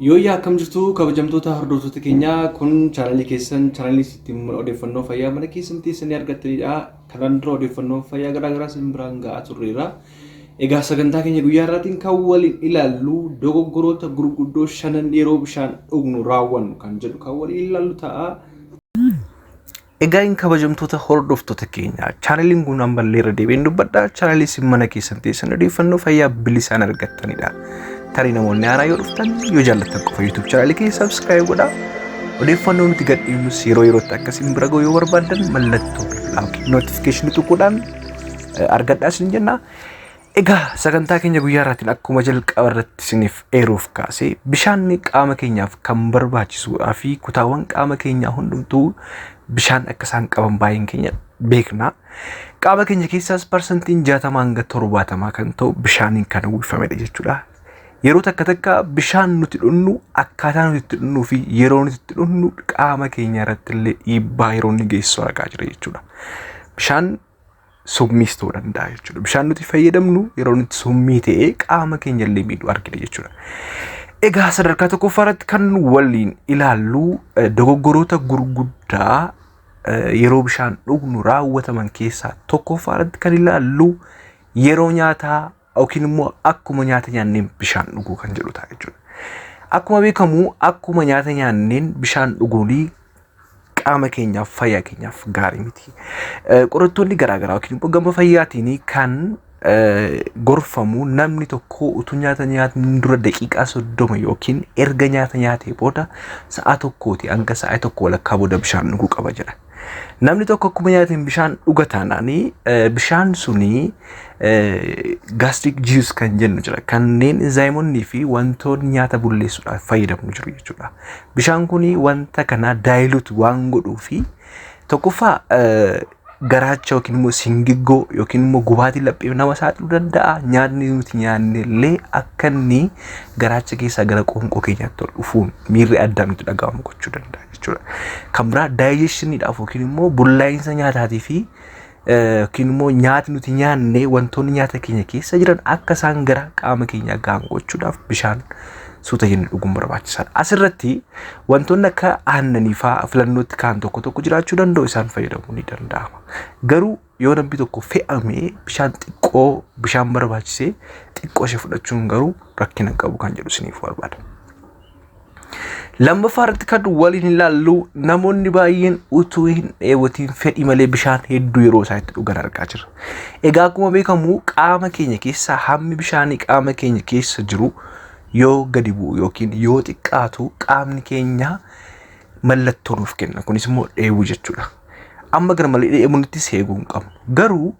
Yooyyaa, akkam jirtu kabajamtoota hordoftoota keenyaa? Kun chaanalii keessan, chaanalii ittiin odeeffannoo fayyaa mana keessan teessanii argattanidha. Kanaan dura odeeffannoo fayyaa garaa garaa isin biraan ga'aa turreera. Egaa sagantaa keenya guyyaa irraatiin kan waliin ilaallu dogoggoroota gurguddoo shanan yeroo bishaan dhugnu raawwannu kan jedhu kan waliin ilaallu ta'a. Egaa hin kabajamtoota hordoftoota keenya, chaanaliin kun ammallee irra deebiin dubbadha. Chaanalii isin mana keessan teessan odeeffannoo fayyaa bilisaan argattanidha. Tarii namoonni haaraa yoo dhuftan, yoo jaallattan qofa YouTube chaanalii keenya subscribe godhaa. Odeeffannoo nuti gadhiifnus yeroo yerootti akka isin bira ga'u yoo barbaaddan mallattoo bilbilaa yookiin notification tuquudhaan argadhaa isin jenna. Egaa sagantaa keenya guyyaa irraatiin akkuma jalqaba irratti isiniif eeruuf kaasee, bishaanni qaama keenyaaf kan barbaachisuudhaa fi kutaawwan qaama keenyaa hundumtuu bishaan akka isaan qaban baay'een keenya beekna. Qaama keenya keessaas parsantiin 60 hanga 70 kan ta'u bishaaniin kan uwwifamedha jechuudha. Yeroo takka takka bishaan nuti dhugnu, akkaataa nuti itti dhugnuu fi yeroo nuti itti dhugnu qaama keenya irratti illee dhiibbaa yeroo inni geessisu argaa jira jechuudha. Bishaan summiis ta'uu danda'a jechuudha. Bishaan nuti fayyadamnu yeroo nuti summii ta'ee qaama keenya illee miidhu argina jechuudha. Egaa sadarkaa tokkoffaa irratti kan waliin ilaallu dogoggoroota gurguddaa yeroo bishaan dhugnu raawwataman keessaa tokkoffaa irratti kan ilaallu yeroo nyaataa yookiin immoo akkuma nyaata nyaanneen bishaan dhuguu kan jedhu ta'a jechuudha. Akkuma beekamu, akkuma nyaata nyaanneen bishaan dhuguun qaama keenyaaf, fayyaa keenyaaf gaarii miti. Qorattoonni garaagaraa yookiin immoo gama fayyaatiin kan gorfamu, namni tokko utuu nyaata nyaatiin dura daqiiqaa 30 yookiin erga nyaata nyaatee booda sa'a tokkooti hanga sa'a tokko walakkaa booda bishaan dhuguu qaba jedha. Namni tokko akkuma nyaateen bishaan dhuga taanaanii, bishaan suni gastric juice kan jennu jira. Kanneen enzaayimoonnii fi wantoonni nyaata bulleessuudhaaf fayyadamnu jiru jechuudha. Bishaan kun wanta kana dilute waan godhuu fi tokkoffaa garaacha yookiin immoo singiggoo yookiin immoo gubaatii laphee nama saaxiluu danda'a. Nyaatni nuti nyaanne illee akka inni garaacha keessaa gara qoonqoo keenyaatti ol dhufuun miirri addaa nutti dhaga'amu gochuu danda'a jechuudha. Kan biraa digestioniidhaaf yookiin immoo bullaa'insa nyaataatii fi yookiin immoo nyaati nuti nyaanne, wantoonni nyaata keenya keessa jiran akka isaan gara qaama keenyaa gahan gochuudhaaf bishaan suuta jennee dhuguun barbaachisaadha. Asirratti wantoonni akka aannanii fa'aa filannootti kaan tokko tokko jiraachuu danda'u, isaan fayyadamuu ni danda'ama. Garuu yoo namni tokko fe'amee bishaan xiqqoo bishaan barbaachisee xiqqoo ishee fudhachuun garuu rakkina hin qabu kan jedhu isiniif barbaada. Lammaffaa irratti kan waliin ilaallu, namoonni baay'een utuu hin dheebotiin fedhii malee bishaan hedduu yeroo isaan itti dhugan argaa jirra. Egaa akkuma beekamu, qaama keenya keessa hammi bishaanii qaama keenya keessa jiru yoo gadi bu'u yookiin yoo xiqqaatu qaamni keenya mallattoo nuuf kenna. Kunis immoo dheebuu jechuudha. Amma gara malee dheebunittis eeguu hin qabnu. Garuu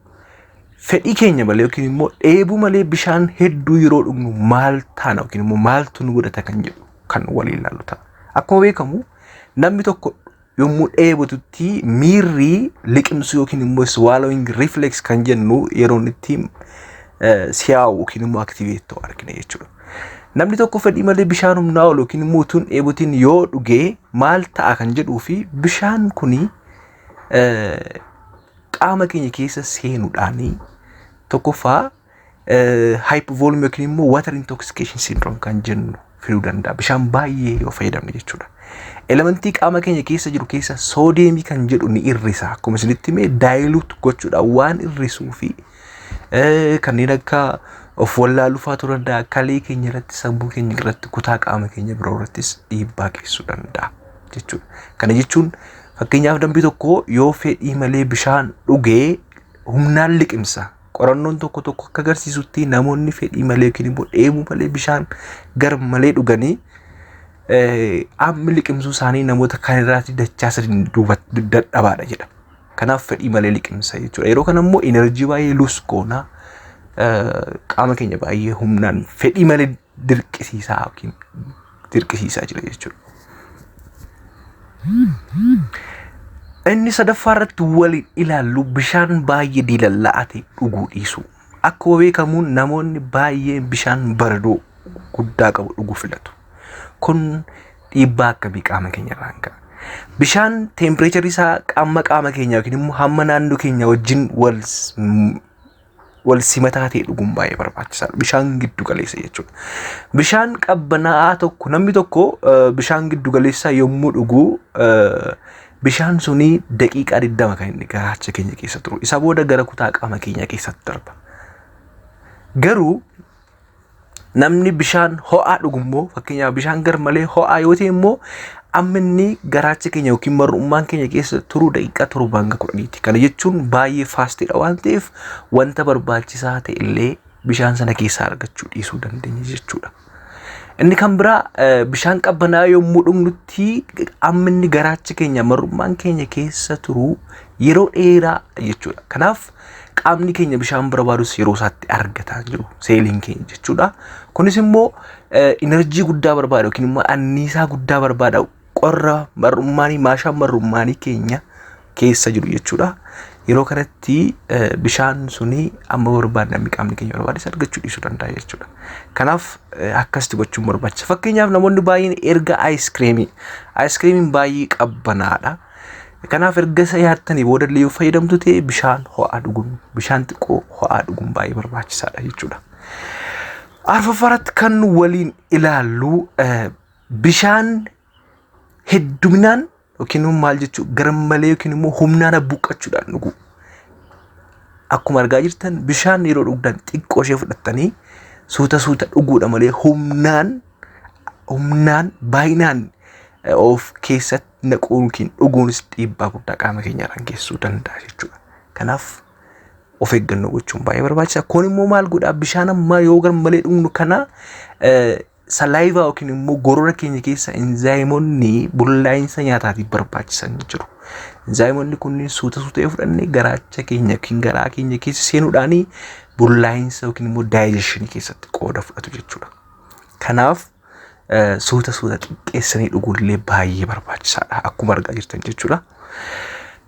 fedhii keenya malee yookiin immoo dheebuu malee bishaan hedduu yeroo dhugnu maal taana yookiin immoo maaltu nu godhata kan jedhu kan waliin ilaallu ta'a. Akkuma beekamu, namni tokko yommuu dheebotutti miirri liqimsuu yookiin immoo swallowing reflex kan jennu yeroo inni itti si'aawu yookiin immoo activate ta'u argina jechuudha. Namni tokko fedhii malee bishaan humnaa ol yookiin immoo utuu hin dheebotin yoo dhugee maal ta'a kan jedhuu fi bishaan kuni qaama keenya keessa seenuudhaan tokkoffaa hypovolemic yookiin immoo water intoxication syndrome kan jennu fiduu danda'a. Bishaan baay'ee yoo fayyadamne jechuudha. Elementii qaama keenya keessa jiru keessa soodiyeemii kan jedhu ni hir'isa. Akkuma isinitti himee, dilute gochuudhaan waan hir'isuu fi kanneen akka of wallaaluu fa'aa ta'uu danda'a. Kalee keenya irratti, sammuu keenya irratti, kutaa qaama keenya biroo irrattis dhiibbaa geessisuu danda'a jechuudha. Kana jechuun, fakkeenyaaf, namni tokko yoo fedhii malee bishaan dhugee humnaan liqimsa. Qorannoon tokko tokko akka agarsiisutti, namoonni fedhii malee yookiin immoo dheebuu malee bishaan gar malee dhuganii hammi liqimsuu isaanii namoota kaan irraatti dachaa sadiin duubatti dadhabaadha jedha. Kanaaf fedhii malee liqimsa jechuudha. Yeroo kana immoo energy baay'ee lose goona. Qaama keenya baay'ee humnaan fedhii malee dirqisiisaa yookiin dirqisiisaa jira jechuudha. Inni sadaffaa irratti waliin ilaallu bishaan baay'ee diilallaa'aa ta'e dhuguu dhiisuu. Akkuma beekamu, namoonni baay'een bishaan baradoo guddaa qabu dhuguu filatu. Kun dhiibbaa akkamii qaama keenya irraan ga'a? Bishaan temperatureri isaa qaama keenya yookiin immoo hamma naannoo keenya wajjin wal wal simataa ta'e dhuguun baay'ee barbaachisaadha. Bishaan giddu galeessa jechuudha. Bishaan qabbanaa'aa tokko namni tokko bishaan giddu galeessaa yommuu dhugu bishaan suni daqiiqaa 20 kan inni garaacha keenya keessa turu. Isa booda gara kutaa qaama keenya keessatti darba. Garuu namni bishaan ho'aa dhugu immoo, fakkeenyaaf bishaan garmalee ho'aa yoo ta'e immoo, amma inni garaacha keenya yookiin mar'ummaan keenya keessa turu daqiiqaa 7 hanga 10ti. Kana jechuun baay'ee fastiidha waan ta'eef wanta barbaachisaa ta'e illee bishaan sana keessaa argachuu dhiisuu dandeenya jechuudha. Inni kan biraa bishaan qabbanaa yommuu dhugnutti amma inni garaacha keenya mar'ummaan keenya keessa turu yeroo dheeraa jechuudha. Kanaaf qaamni keenya bishaan barbaadus yeroo isaatti argataa jiru seeliin keenya jechuudha. Kunis immoo energy guddaa barbaada yookiin immoo anniisaa guddaa barbaada qorra mar'ummaanii maashaan mar'ummaanii keenya keessa jiru jechuudha. Yeroo kanatti bishaan suni amma barbaadne amma qaamni keenya barbaade argachuu dhiisuu danda'a jechuudha. Kanaaf akkasitti gochuun barbaachisa. Fakkeenyaaf namoonni baay'een erga aayiskiriimii, aayiskiriimiin baay'ee qabbanaadha. Kanaaf erga isa nyaattanii booda illee yoo fayyadamtu ta'e bishaan ho'aa dhuguun, bishaan xiqqoo ho'aa dhuguun baay'ee barbaachisaadha jechuudha. Arfaffaratti kan waliin ilaallu bishaan hedduminaan yookiin immoo maal jechuu garmalee yookiin immoo humnaan habbuuqqachuudhaan dhuguu. Akkuma argaa jirtan bishaan yeroo dhugdan xiqqoo ishee fudhattanii suuta suuta dhuguudha malee humnaan humnaan baay'inaan of keessatti naquu yookiin dhuguunis dhiibbaa guddaa qaama keenyarraan geessisuu danda'a jechuudha. Kanaaf of eeggannoo gochuun baay'ee barbaachisaa. Kun immoo maal godhaa, bishaan ammaa yoo garmalee dhugnu kana saliva yookiin immoo gorora keenya keessa enzaayimoonni bullaa'insa nyaataatiif barbaachisan jiru. Enzaayimoonni kunniin suuta suuta yoo fudhanne garaacha keenya yookiin garaa keenya keessa seenuudhaan bullaa'insa yookiin immoo digestionii keessatti qooda fudhatu jechuudha. Kanaaf suuta suuta xiqqeessanii dhuguun illee baay'ee barbaachisaadha akkuma argaa jirtan jechuudha.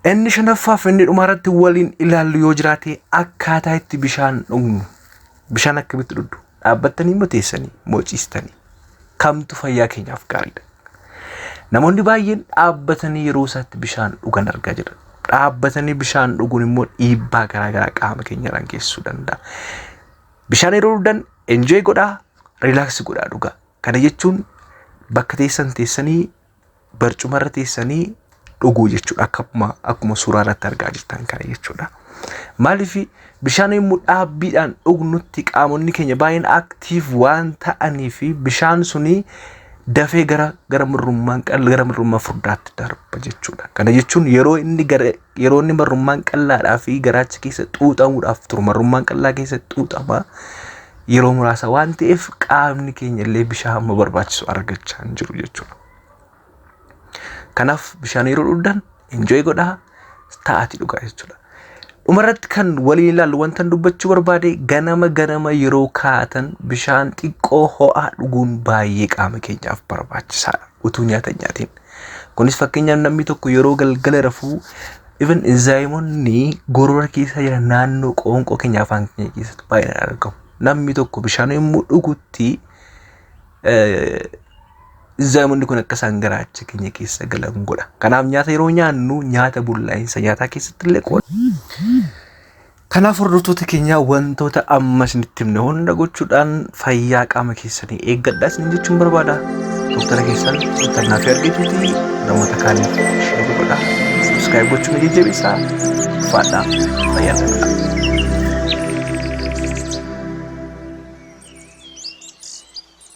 Inni shanaffaaf inni dhumarratti waliin ilaallu yoo jiraate akkaataa itti bishaan dhugnu, bishaan akkamitti dhugdu, dhaabbattanii moo teessanii moo ciistanii, kamtu fayyaa keenyaaf gaariidha? Namoonni baay'een dhaabbatanii yeroo isaatti bishaan dhugan argaa jirra. Dhaabbatanii bishaan dhuguun immoo dhiibbaa garaagaraa qaama keenyarraan geessisuu danda'a. Bishaan yeroo dhugdan enjoy godhaa, relax godhaa dhugaa. Kana jechuun bakka teessan teessanii, barcumarra teessanii dhuguu jechuudha. Akkuma suuraa irratti argaa jirtan kana jechuudha. Maaliif bishaan yommuu dhaabbiidhaan dhugnutti qaamonni keenya baay'een active waan ta'anii fi bishaan suni dafee gara marrummaa furdaatti darba jechuudha. Kana jechuun yeroo inni marrummaan qal'aadhaa fi garaacha keessa xuuxamuudhaaf turu, marrummaan qal'aa keessa xuuxama yeroo muraasa waan ta'eef qaamni keenya illee bishaan hamma barbaachisu argachaa hin jiru jechuudha. Kanaaf bishaan yeroo dhugdan enjoy godhaa, taa'aatii dhugaa jechuudha. Dhumarratti kan waliin ilaallu wanta dubbachuu barbaade, ganama ganama yeroo kaatan bishaan xiqqoo ho'aa dhuguun baay'ee qaama keenyaaf barbaachisaadha utuu nyaata hin nyaatiin. Kunis fakkeenyaaf namni tokko yeroo galgala rafuu even enzaayimoonni gorora keessa jiran naannoo qoonqoo keenya afaan keenya keessatti baay'inaan argamu. Namni tokko bishaan yommuu dhugutti enzaayimoonni kun akka isaan garaacha keenya keessa galan godha. Kanaaf nyaata yeroo nyaannu nyaata bullaa'insa nyaataa keessatti illee qooda. Kanaaf hordoftoota keenyaa, wantoota amma isinitti himne hunda gochuudhaan fayyaa qaama keessanii eeggadhaa isin jechuun barbaada. Dooktara keessan Dr. Naafii Argituuti, namoota kaaniif share godhaa. Subscribe gochuun jajjabeessaa. Uffadhaa, fayyaa ta'aa.